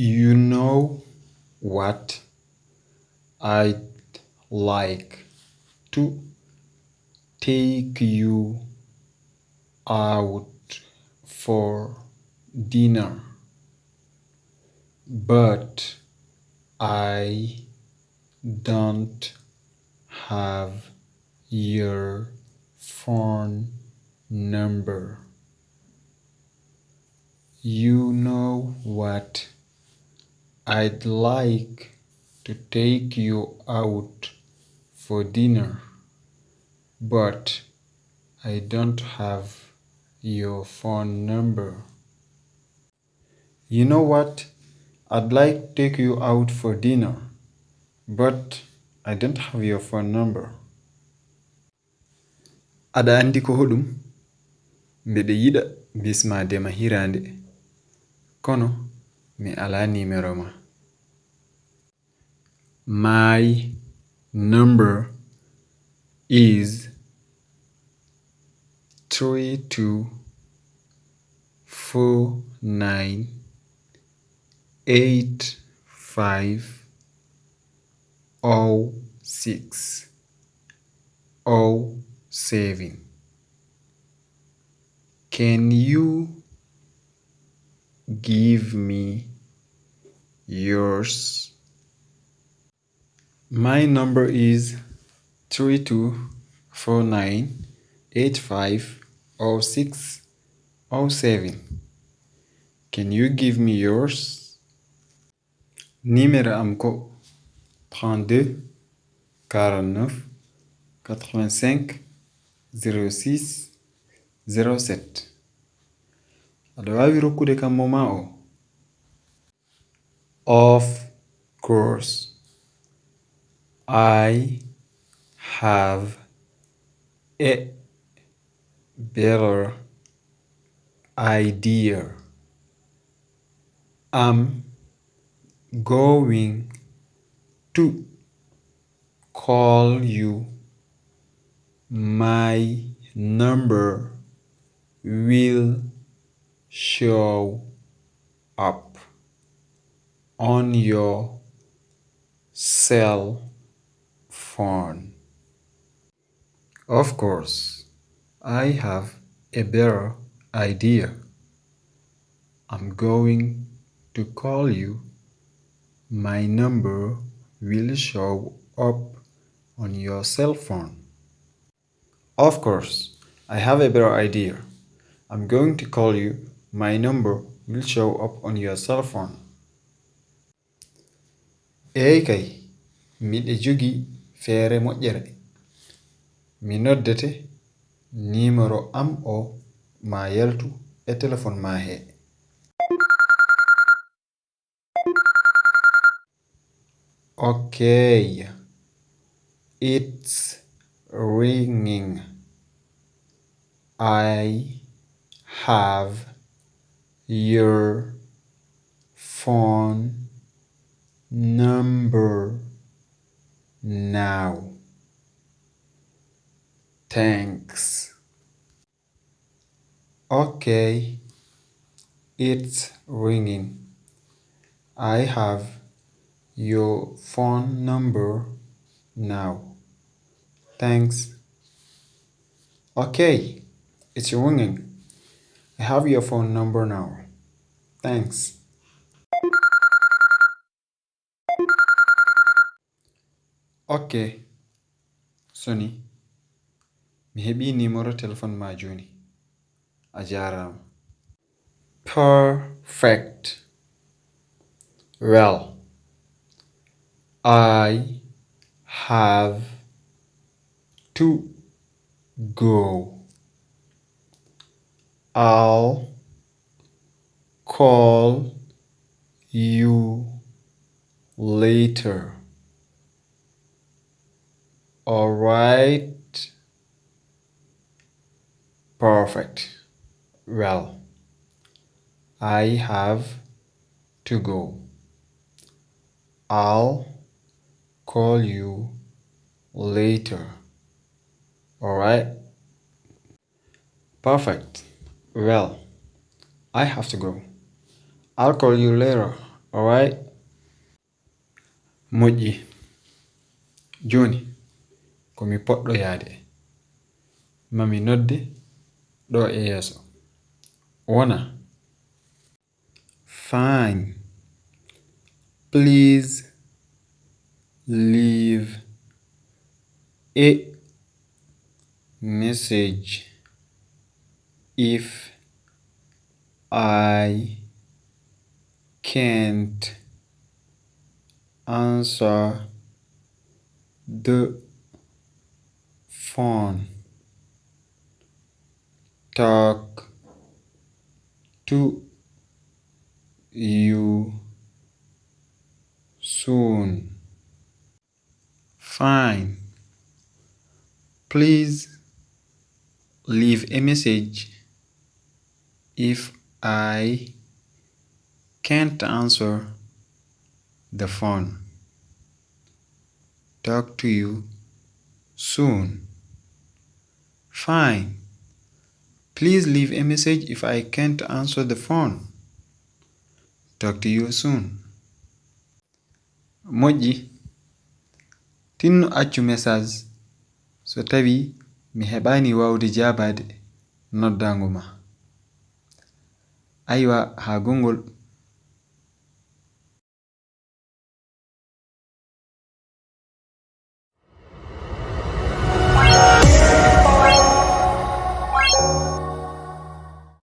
You know what? I'd like to take you out for dinner, but I don't have your phone number. You know what? I'd like to take you out for dinner, but I don't have your phone number. You know what? I'd like to take you out for dinner, but I don't have your phone number. Aɗa andi ko hoɗum? Mbeɗe yiɗa bismade ma hirande, kono mi ala nimero ma. My number is 3249850607. Can you give me yours? My number is 3249850607. Can you give me yours? Numéro am ko 32 49 85 06 07. Aɗa wawi rokkude kam mo ma o? Of course, I have a better idea. I'm going to call you. My number will show up on your cell phone. Of course, I have a better idea. I'm going to call you. My number will show up on your cell phone. Of course, I have a better idea. I'm going to call you. My number will show up on your cell phone. Kay, miɗe jogi feere moƴƴere. Mi noddete nimero am o ma yaltu e telephone ma he. Okay, it's ringing. I have your phone number now. Thanks. Okay, it's ringing. I have your phone number now. Thanks. Okay, it's ringing. I have your phone number now. Thanks. Okay, Sonny. Mi heɓi numero telephone ma joni. A jarama. Perfect. Well, I have to go. I'll call you later. All right. Perfect. Well, I have to go. I'll call you later. All right. Perfect. Well, I have to go. I'll call you later. Alright? Moƴƴi. Joni komi poɗɗo yaade. Mami nodde ɗo e yeeso. Wona. Fine. Please leave a message if I can't answer the phone. Talk to you soon. Fine. Please leave a message if I can't answer the phone. Talk to you soon. Fine. Please leave a message if I can't answer the phone. Talk to you soon. Moƴƴi. Tinno accu message so tawi mi heɓani wawde jaabade noddango ma. Aywa ha gongol.